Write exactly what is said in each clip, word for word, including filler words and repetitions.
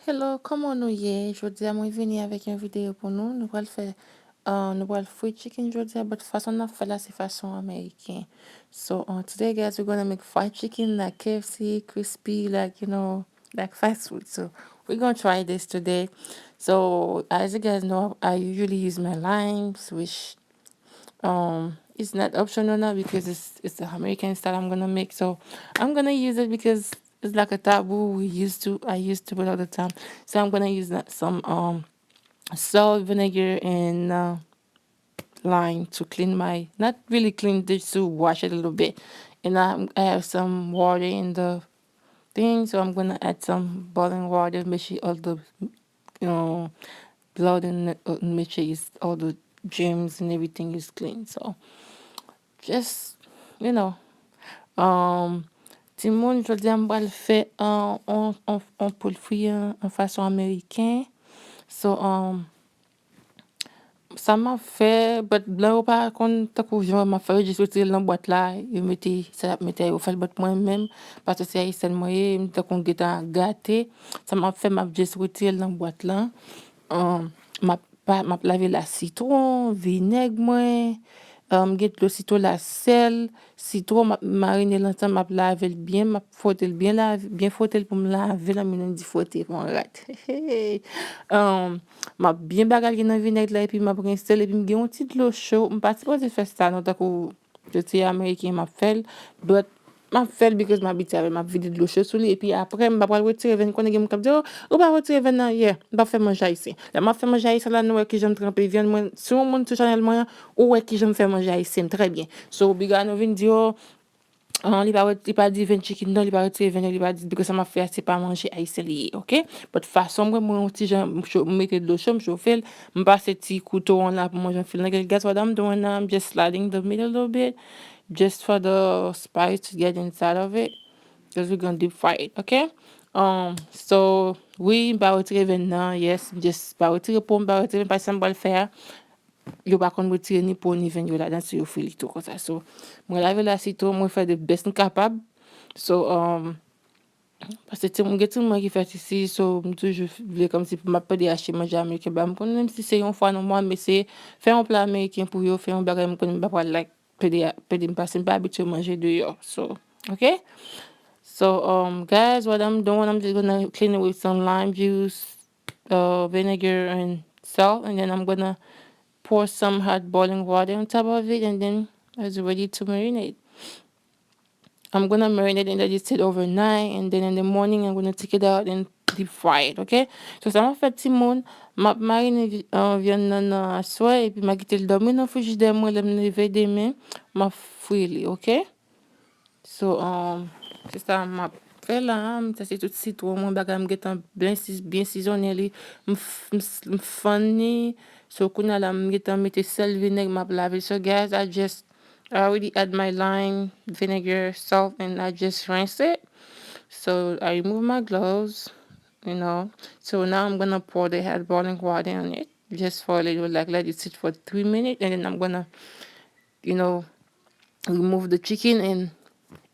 Hello, kòman nou ye? Jodi a mwen vini avèk yon videyo pou nou. Nou pral fè, uh, nou pral fri chicken jodi a, but fason n ap fè la se fason ameriken. So, uh, today, guys, we're gonna make fried chicken like K F C, crispy, like, you know, like fast food. So, we're gonna try this today. So, as you guys know, I usually use my limes, which um it's not optional now because it's it's the American style I'm gonna make. So I'm gonna use it because it's like a taboo. We used to I used to put all the time. So I'm gonna use that, some um salt, vinegar, and uh, lime to clean my, not really clean, just to wash it a little bit. And I, I have some water in the thing, so I'm gonna add some boiling water, make sure all the um, blood and uh, make sure it's all the germs and everything is clean. So just, you know, um, timoun, jodi a m pral fè an an an an poul fri an, an fason ameriken. So um, sa m ap fè, but blan yo pa konn tankou jan m ap fè, yo jis retire l nan bwat la, yo mete sa y ap mete a, yo fè l, but mwen menm, paske se ayisyèn mwen ye, m tankou m gentan gate, sa m ap fè, m ap jis retire l nan bwat la. Um, m ap pa m ap lave l ak sitwon, vinèg mwen, um, gen dlo sitwon la, sèl, sitwon, m ap marine l ansanm, m ap lave l byen, m ap fwote l byen, lave, byen fwote l pou m lave l, an mwen di fwote pou m rat. Um, m ap byen bagay li nan vinèg la, epi m ap rense l, epi m gen yon ti dlo cho, m pa sipoze fè sa non, tankou yo se ameriken m ap fè l, but m ap fè l because m abitye avè l, m ap vide dlo cho sou li, epi apre m pa pral retire venn, konnen gen moun k ap di, oh, ou pa retire venn nan, yeah, m p ap fè manje ayisyen. Lè m ap fè manje ayisyen la, nou wè kijan m tranpe vyann mwen, si yon moun sou chanèl mwen an, ou wè kijan m fè manje ayisyen m trè byen. So, big up nou vin di, oh, ah, li pa ret- li pa di venn chicken non, li pa retire venn yo, li pa di, because sa m ap fè a se pa manje ayisyen li ye, ok? But fason mwen, mwen yon ti jan, m cho- m mete dlo cho, m chofe l, m pase ti kouto an la pou manje an fil nan, guess what I'm doing now? I'm just sliding the meat a little bit, just for the spice to get inside of it, because we're gonna deep fry it, ok? Um, so, wi, m pa retire venn nan, yes, m just pa retire po, m pa retire venn, paske sa m pral fè a, yo pa konn retire ni po ni venn yo ladan si yo fri li tou konsa. So, mwen lave l asito, mwen fè the best m kapab. So, um, paske timoun, gen timoun ki fèt isi, so m toujou vle kòmsi pou m ap pede achte manje ameriken ba yo. M konn menm si se yon fwa nan mwa, m eseye fè yon pla ameriken pou yo, fè yon bagay m konnen m pa pral like pede, pede m pase, m pa abitye manje deyò. So, ok? So, um, guys, what I'm doing, I'm just gonna clean it with some lime juice, uh, vinegar and salt, and then I'm gonna pour some hot boiling water on top of it, and then it's ready to marinate. I'm gonna marinate and let it sit overnight, and then in the morning I'm gonna take it out and deep fry it, ok? So sa m ap fè timoun, m ap marine vi- uh, vyann nan nan aswè, epi m a kite l dòmi nan frijidè mwen, lè m leve demen, m ap fri li, ok? So, um, se sa m ap fè la, m sa se tout sitwon mwen, bagay m gentan byen si- byen sizonnen li, m f- m s- m fann li. So, kounye a la, m gentan mete sèl, vinèg, m ap lave. So, guys, I just, I already add my lime, vinegar, salt, and I just rinse it. So, I remove my gloves, you know. So, now I'm gonna pour the hot boiling water on it, just for a little, like, let it sit for three minutes, and then I'm gonna, you know, remove the chicken and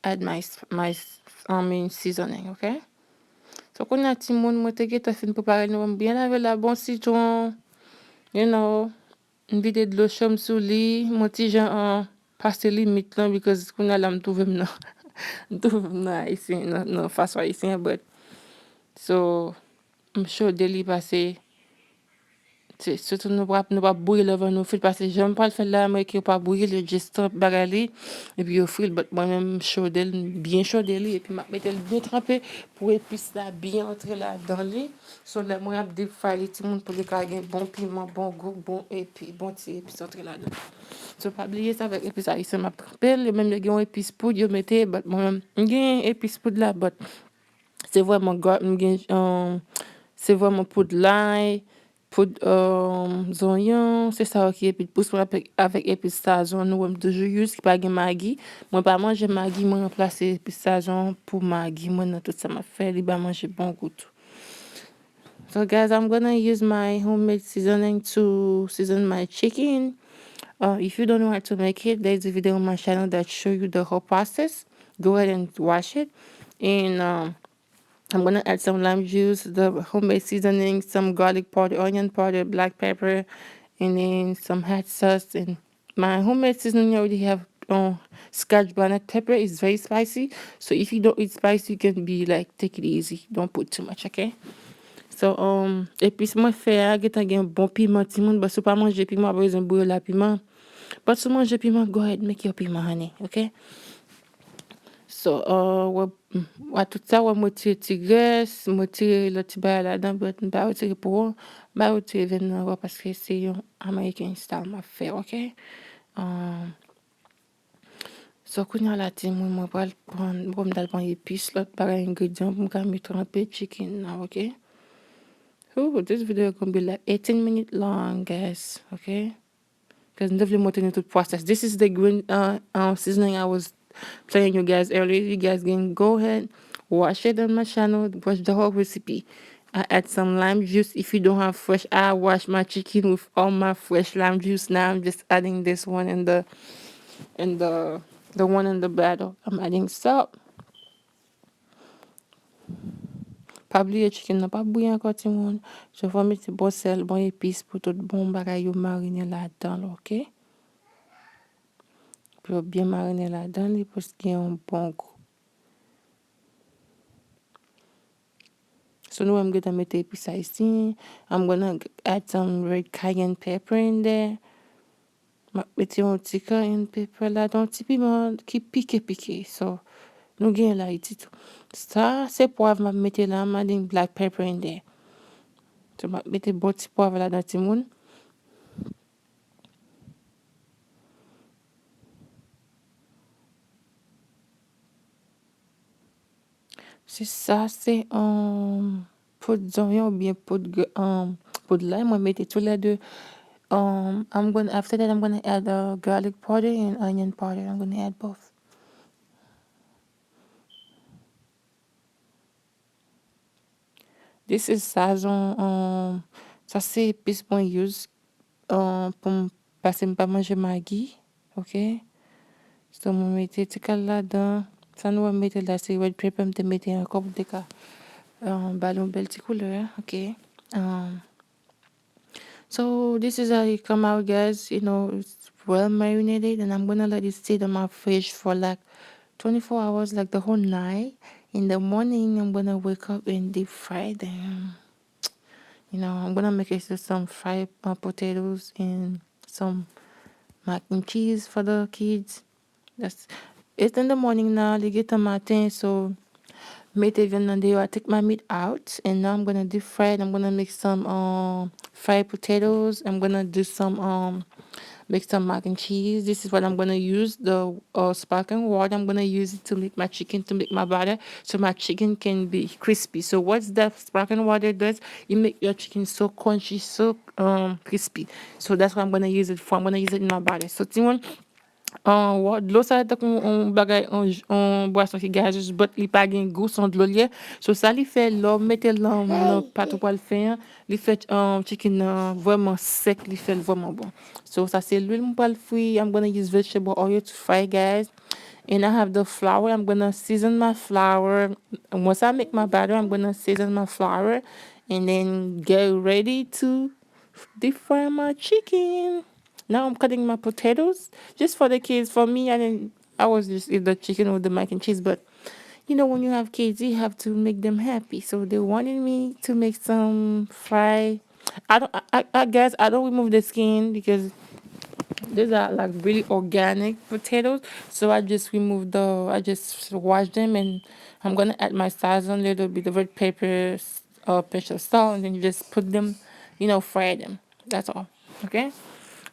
add my, s- my, s- I mean, seasoning, ok? So, kounye a, timoun, mwen te gentan fin prepare l, nou wè m byen lave la, bon sitwon, you know, m vide dlo cho m sou li, mwen ti jan an pase limit lan, because kounye a la m twouve m nan, m twouve m nan ayisyen, nan, nan fason ayisyen, but, so, m chode li pase, se- sitou nou pa, nou pa bouyi l anvan nou fri l, paske jan m pral fè l la, mwen ke yo pa bouyi l, yo just tremp bagay li, epi yo fri l, but mwen menm m chode l, m byen chode li, epi m ap mete l byen tranpe pou epis la byen antre ladan li. So, lè mwen ap deep fry li, timoun, pou li ka gen bon piman, bon gou, bon epi, bon ti epis antre ladan. So, pa bliye sa, avèk epis ayisyen m ap tranpe l, yo menm yo gen yon epis poud yo mete, but mwen menm, m gen epis poud la, but se vrèman, m gen, um, se vrèman poud lay, poud, um, zonyon, se sa yo ki epi pous mwen avèk, avèk epi sazon nou wè m toujou use, ki pa gen magi. Mwen pa manje magi, mwen ranplase epi sazon pou magi mwen nan tout sa m ap fè, li ba manje bon gou tou. So guys, I'm gonna use my homemade seasoning to season my chicken. Uh, if you don't know how to make it, there's a video on my channel that show you the whole process. Go ahead and watch it. And um, I'm gonna add some lime juice, the homemade seasoning, some garlic powder, onion powder, black pepper, and then some hot sauce. And my homemade seasoning already have um, scotch bonnet pepper. It's very spicy. So if you don't eat spicy, you can be like, take it easy. Don't put too much, okay? So, um, epis mwen fè a gentan gen bon piman, timoun, but si w pa manje piman, w pa bezwen boure la piman. But si w manje piman, go ahead, make your piman, honey, okay? So, uh, wè, m, wè tout sa, wè m retire ti grès, m retire lòt ti bagay ladan, but m pa retire po, m pa retire venn nan ankò paske se yon American style m ap fè, okay? Um, so, kounye a la, timoun, mwen pral pran, bon, m t al pran epis, lòt bagay, engredyan pou m ka met tranpe chicken nan, okay? Ooh, this video gonna be like eighteen minutes long, guys, okay? Because m te vle montre nou tout process. This is the green uh, uh, seasoning I was telling you guys earlier. You guys can go ahead, watch it on my channel, watch the whole recipe. I add some lime juice. If you don't have fresh, I wash my chicken with all my fresh lime juice. Now I'm just adding this one in the in the the one in the bottle. I'm adding salt. Pa bliye chicken nan pa bouyi ankò, timoun. So, fò mete bon sèl, bon epis pou tout bon bagay yo marine ladan l, okay? Pou yo byen marine ladan li, pou l gen yon bon gou. So, nou wè m gentan mete epis ayisyen. I'm gonna add some red cayenne pepper in there. M ap mete yon ti cayenne pepper ladan, yon ti piman ki pike pike. So, nou gen l Ayiti tou. Sa, se pwav m ap mete la, I'm adding black pepper in there. So, m ap mete bon ti pwav ladan, timoun. Se sa, se um, poud zonyon oubyen poud, um, poud lay. Mwen mete tou lè de. Um, I'm gonna, after that, I'm gonna add uh, garlic powder and onion powder. I'm gonna add both. This is sazon. Um, sa se epis mwen use um, pou m pase m pa manje magi. Okay? So, mwen mete ti kal ladan. Sa nou wè m mete la, se red pepper m te mete ankò pou te ka um, ba l yon bèl ti koulè. Okay? Um, so, this is how it come out, guys. You know, it's well marinated, and I'm gonna let it sit in my fridge for like twenty-four hours, like the whole night. In the morning, I'm gonna wake up and deep fry them. You know, I'm gonna make it some fried uh, potatoes and some mac and cheese for the kids. That's it's in the morning now. Li gentan maten, so mete vyann nan deyò. I take my meat out, and now I'm gonna deep fry it. I'm gonna make some um fried potatoes. I'm gonna do some um make some mac and cheese. This is what I'm gonna use the uh, sparkling water. I'm gonna use it to make my chicken, to make my batter, so my chicken can be crispy. So what that sparkling water does, it make your chicken so crunchy, so um crispy. So that's what I'm gonna use it for. I'm gonna use it in my batter. So timoun, uh, dlo sa tankou yon bagay, yon bwason ki gazez, but li pa gen gou, se yon dlo li ye. So sa li fè lè w mete l nan, nan pat ou pral fè an, li fè um, chicken nan vrèman sèk, li fè l vrèman bon. So sa se lwil mwen pral fri. I'm gonna use vegetable oil to fry, guys. And I have the flour. I'm gonna season my flour. Once I make my batter, I'm gonna season my flour and then get ready to deep fry my chicken. Now I'm cutting my potatoes just for the kids. For me, I didn't. I was just eat the chicken with the mac and cheese, but you know, when you have kids, you have to make them happy. So they wanted me to make some fry. I don't, I, I, I guess I don't remove the skin because these are like really organic potatoes. So I just remove the, I just wash them and I'm gonna add my sazon, little bit of red pepper, uh, pinch of salt, and then you just put them, you know, fry them. That's all. Okay?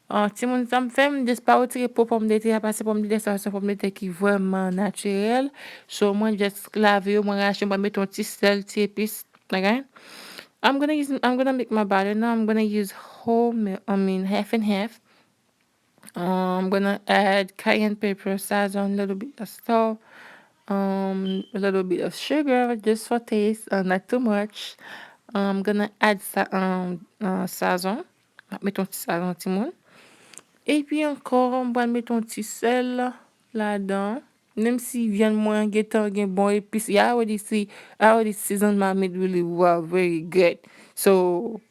Uh, timoun, sa m fè, m just pa retire po pòmdetè a, paske pòmdetè sa, se yon pòmdetè ki vrèman natirèl. So, mwen just lave yo, mwen rache, mwen mete yon ti sèl, ti epis. Okay? I'm gonna use, I'm gonna make my batter now. I'm gonna use whole milk, I mean, half and half. Um, I'm gonna add cayenne pepper, sazon, a little bit of salt, um, a little bit of sugar, just for taste, uh, not too much. I'm gonna add sa, um, uh, sazon. M ap mete yon ti sazon, timoun. Epi ankò, m pral mete yon ti sèl ladan. menm si vyann mwen gentan gen bon epis, I already see, I already season my meat really well, very good. So,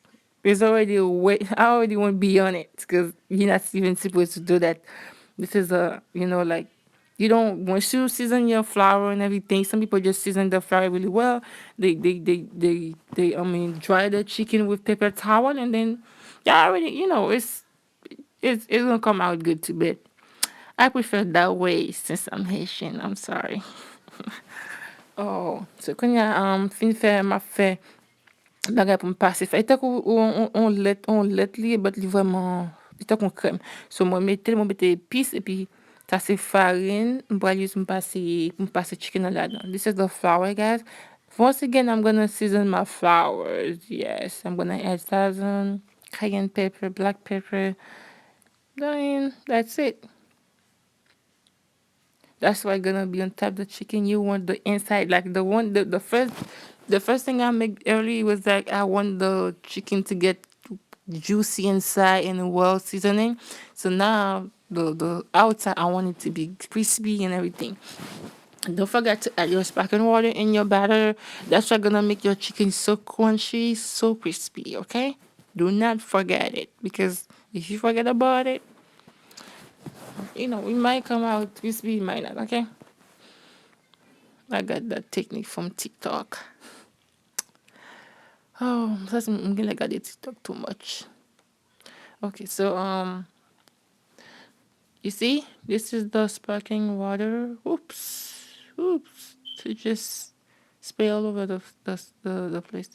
it's already a way, I already went beyond it, because you're not even supposed to do that. This is a, you know, like, you don't, once you season your flour and everything, some people just season the flour really well. They, they, they, they, they, I mean, dry the chicken with paper towel, and then, yeah, already, you know, it's, it's, it's gonna come out good too, but I prefer that way since I'm Haitian. I'm sorry. Oh, so kounye a, um, fin fè, m ap fè bagay pou m pase fè. E tankou on, on, on lèt, on lèt li ye, but li vrèman, li tankou krèm. So, mwen mete l, mwen mete epis, epi sa se farin, m pral use m pase, pou m pase chicken nan ladan. This is the flour, guys. Once again, I'm gonna season my flours. Yes, I'm gonna add sazon, cayenne pepper, black pepper. Then, that's it. That's why gonna be on top the chicken. You want the inside, like the one, the, the first, the first thing I make early was like I want the chicken to get juicy inside and well seasoning. So now the, the outside, I want it to be crispy and everything. Don't forget to add your sparkling water in your batter. That's why gonna make your chicken so crunchy, so crispy, okay? Do not forget it, because if you forget about it, you know, it might come out crispy, it might not, okay? I got that technique from TikTok. Oh, sa se m gen lè gade TikTok too much. Okay, so, um, you see, this is the sparkling water. Oops, oops, to just spray all over the, the, the, the place.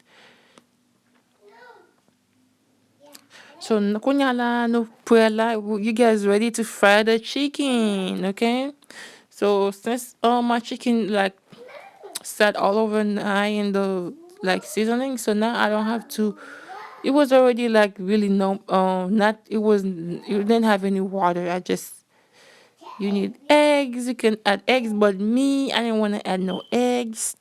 So, n-, kounye a la, nou prè la, w-, you guys ready to fry the chicken, okay? So, since, uh, my chicken, like, sat all overnight in the, like, seasoning, so now I don't have to, it was already, like, really no, um, not, it was, it didn't have any water. I just, you need eggs, you can add eggs, but me, I didn't wanna add no eggs.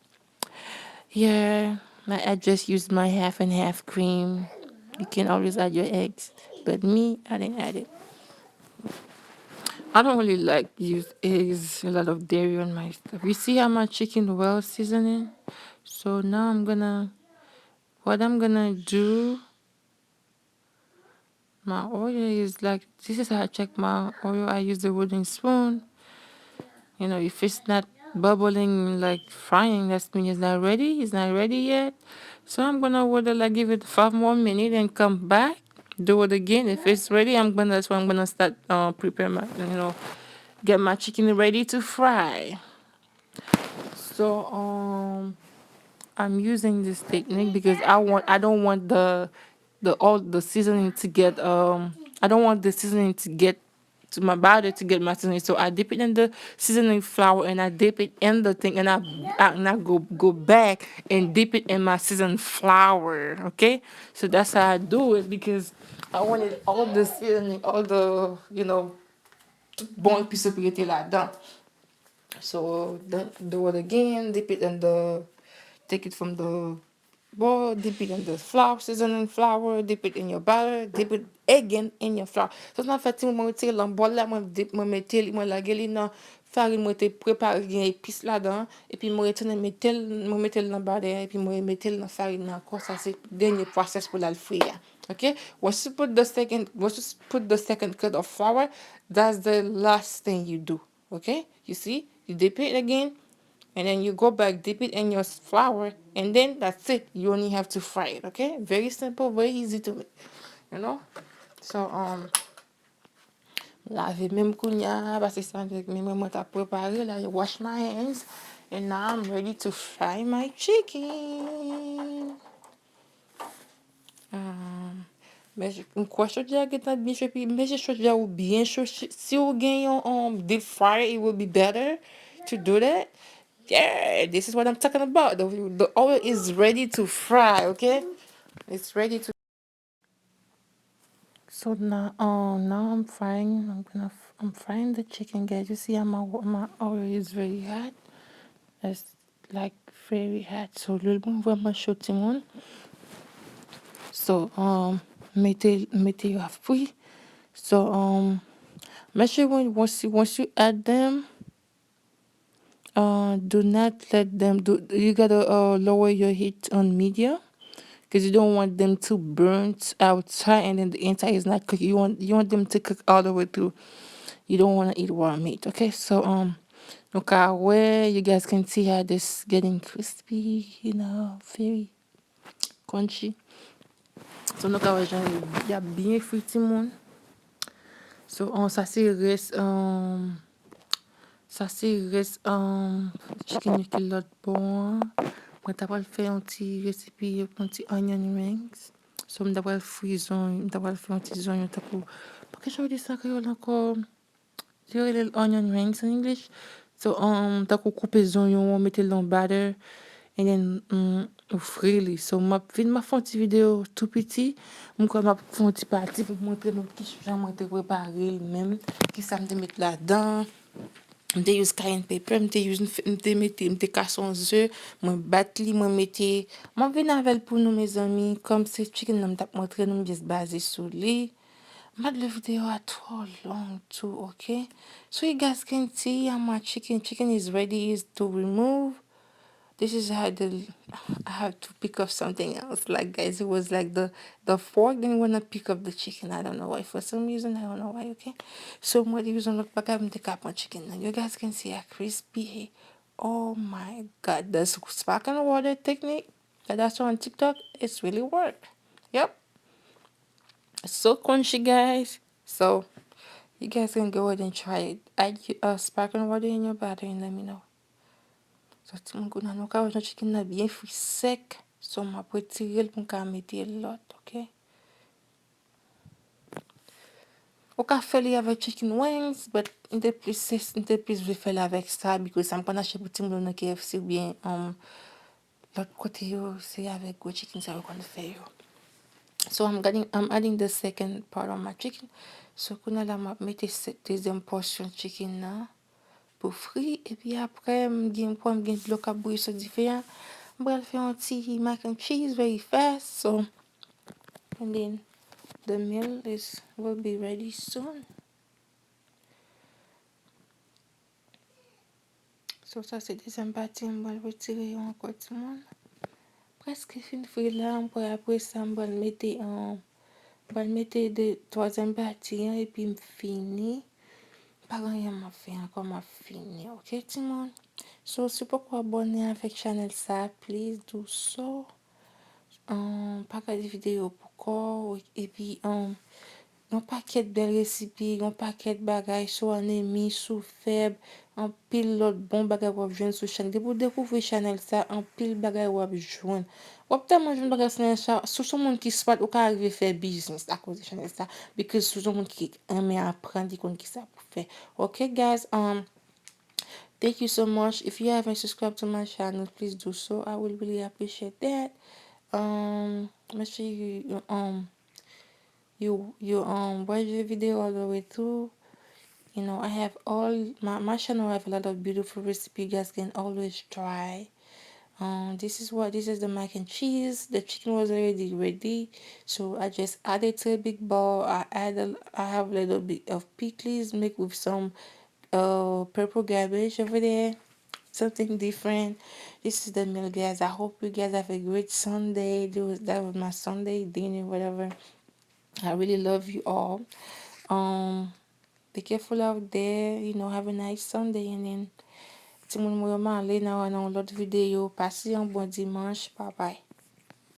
Yeah, I, I just used my half and half cream. You can always add your eggs, but me, I didn't add it. I don't really like use eggs, a lot of dairy on my stuff. You see how my chicken well seasoning? So now I'm gonna, what I'm gonna do, my oil is like, this is how I check my oil. I use the wooden spoon. You know, if it's not bubbling, like frying, that means it's not ready. It's not ready yet. So I'm gonna wait, like, give it five more minutes and come back, do it again. If it's ready, I'm gonna, that's when I'm gonna start, uh, prepare my, you know, get my chicken ready to fry. So, um, I'm using this technique because I want, I don't want the, the, all the seasoning to get, um, I don't want the seasoning to get to my body to get my seasoning. So I dip it in the seasoning flour and I dip it in the thing and I, I, and I go, go back and dip it in my seasoned flour, okay? So that's how I do it because I wanted all the seasoning, all the, you know, tout bon epis pou rete ladan. So, the, do it again, dip it in the, take it from the bowl, dip it in the flour, seasoning flour, dip it in your batter, dip it again in your flour. So, sa fè ti moman retire l nan bòl la, mwen dip, mwen mete li, mwen lage li nan farin mwen te prepare, gen epis ladan, epi mwen retounen mete l, mwen mete l nan batter, epi mwen mete l nan farin nan ankò. Sa se dènye process pou l al fri a. Okay? Once you put the second, once you put the second coat of flour, that's the last thing you do. Okay? You see? You dip it again, and then you go back, dip it in your flour, and then that's it. You only have to fry it, okay? Very simple, very easy to make. You know? So, um, lave men m kounye a, paske se avèk men mwen mwen t ap prepare la. I wash my hands, and now I'm ready to fry my chicken. Um, men m kwè chodyè a gentan byen cho, epi mesye, chodyè ou byen cho. Si, si ou gen yon, um, deep fryer, it will be better to do that. Yeah, this is what I'm talking about. The, the oil is ready to fry, okay? It's ready to. So now, um, now I'm frying. I'm gonna, f- I'm frying the chicken, guys. You see how my, wa- my oil is very hot. It's like very hot. So lwil mwen vrèman cho, timoun. So, um, mete, mete yo ap fri. So, um, make sure when, once you, once you add them, Uh, do not let them do. You gotta uh, lower your heat on medium because you don't want them to burn outside and then the inside is not cooked. You want you want them to cook all the way through. You don't want to eat raw meat. Okay, so um, nou ka wè, you guys can see how this getting crispy. You know, very crunchy. So nou ka wè jan y ap byen fri timoun. So um, sa se rès um, sa se rès um, chicken yo ki lòt bò an. Mwen ta pral fè yon ti resipi yon ti onion rings. So m ta pral fri zonyon, m ta pral fè yon ti zonyon tankou, pa ki jan yo di sa an kreyòl ankò? Yo rele l onion rings in English. So um, tankou koupe zonyon ou mete l nan batter and then um, ou fri li. So m ap vin m ap fè yon ti videyo tou piti. M kwè m ap fè yon ti pati pou m montre nou ki jan mwen te prepare l menm, ki sa m te met ladan. M te use cayenne pepper, m te use m te mete m te kase yon ze, mwen bat li, mwen mete, m ap vin avè l pou nou mezanmi, kòm se chicken nan m t ap montre nou, m just baze sou li. But the video are too long too, okay? So you guys can see how my chicken chicken is ready is to remove. This is how the I have to pick up something else. Like guys, it was like the the fork didn't wanna pick up the chicken. I don't know why. For some reason, I don't know why, okay? So mwen te bezwen lòt bagay, mwen te ka pran chicken nan. You guys can see how crispy. Oh my god, the sparkling water technique that I saw on TikTok, it's really work. Yep. So crunchy, guys. So you guys can go ahead and try it. Add uh, sparkling water in your batter and let me know. So timoun, kounye a nou ka wè jan chicken nan byen fri sèk. So m ap retire l pou m ka mete lòt, okay? Ou ka fè li avèk chicken wings, but m te plis m te plis vle fè l avèk sa, because sa m konn achte pou timoun yo nan K F C oubyen um, lòt kote yo, se avèk gwo chicken sa yo konn fè yo. So I'm adding, I'm adding the second part of my chicken. So kounye a la m ap mete dezyèm pòsyon chicken nan pou fri, epi apre m gen pwa m gen dlo k ap bouyi sou dife a. M pral fè yon ti mac and cheese very fast. So and then the meal is will be ready soon. So sa se dezyèm pati, m pral retire yo ankò timoun. Prèske fin fri la, m kwè apre sa m pral mete an m pral mete de twazyèm pati an epi m fini. Pa gen anyen m ap fè ankò, m ap fini, oke timoun? So si w poko abòne avèk chanèl sa, please do so. Ann, pa gade videyo pou kò w, epi ann, yon pakèt bèl resipi, yon pakèt bagay sou anemi, sou fèb, anpil lòt bon bagay w ap jwenn sou chanèl. Depi w dekouvri chanèl sa, anpil bagay w ap jwenn. W ap tèlman jwenn bagay sou chanèl sa, si w se yon moun ki smart, ou ka rive fè biznis akoz de chanèl sa, because si w se yon moun ki renmen aprann, ki konn kisa pou fè. Ok guys, um, thank you so much. If you haven't subscribed to my channel, please do so. I will really appreciate that. Um, make sure you, you um you you um watch the video all the way through. You know, I have all my, my channel have a lot of beautiful recipe you guys can always try. Um, this is what this is the mac and cheese. The chicken was already ready, so I just added to a big bowl. I add a, I have a little bit of pickles mixed with some uh purple cabbage over there. Something different. This is the meal, guys. I hope you guys have a great Sunday. That was, that was my Sunday dinner, whatever. I really love you all. Um, be careful out there. You know, have a nice Sunday. And then, timoun mwen yo, m ale nan yon lòt videyo. Pase yon bon dimanch. Bye bye.